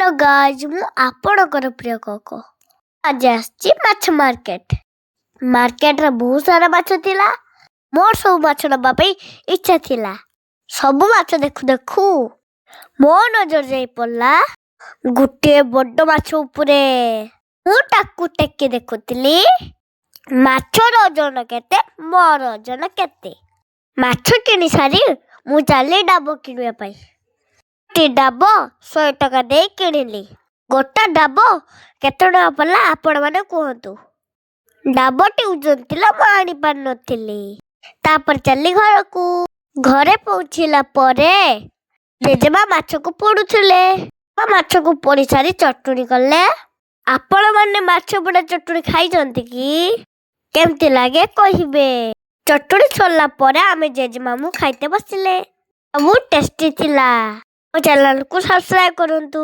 Hello guys, ମୁଁ ଆପଣଙ୍କର ପ୍ରିୟ coco. ଆଜି ଆସିଛି ମାଛ ମାର୍କେଟ। ମାର୍କେଟରେ ବହୁତ ସାରା ମାଛ ଥିଲା। ମୋର ସବୁ ମାଛ ନେବା ପାଇଁ ଇଚ୍ଛା ଥିଲା। ସବୁ ମାଛ ଦେଖୁ ଦେଖୁ ମୋ ନଜର ଯାଇ ପଡ଼ିଲା ଗୋଟିଏ ବଡ ମାଛ ଉପରେ। ମୁଁ ତାକୁ ଟେକି ଦେଖୁଥିଲି, ମାଛର ଓଜନ କେତେ, ମୋର ଓଜନ କେତେ। ମାଛ କିଣି ସାରି ମୁଁ ଚାଲିଲି ଡାବ କିଣିବା ପାଇଁ। ଗୋଟିଏ ଡାବ 100 ଟଙ୍କା ଦେଇ କିଣିଲି। ଗୋଟା ଡାବ କେତେ ଟଙ୍କା ପଡ଼ିଲା, ଆପଣମାନେ କୁହନ୍ତୁ। ଡାବଟି ଓଜନ ଥିଲା, ମୁଁ ଆଣିପାରିନଥିଲି। ତାପରେ ଚାଲିଲି ଘରକୁ। ଘରେ ପହଞ୍ଚିଲା ପରେ ଜେଜେମା ମାଛକୁ ପୋଡୁଥିଲେ। ମାଛକୁ ପୋଡ଼ି ସାରି ଚଟୁଣି କଲେ। ଆପଣମାନେ ମାଛ ପୋଡ଼ା ଚଟୁଣି ଖାଇଛନ୍ତି କି? କେମିତି ଲାଗେ କହିବେ। ଚଟୁଣି ସରିଲା ପରେ ଆମେ ଜେଜେମା ମୁଁ ଖାଇତେ ବସିଲେ। ବହୁତ ଟେଷ୍ଟି ଥିଲା। ମୋ ଚ୍ୟାନେଲକୁ ସବସ୍କ୍ରାଇବ କରନ୍ତୁ।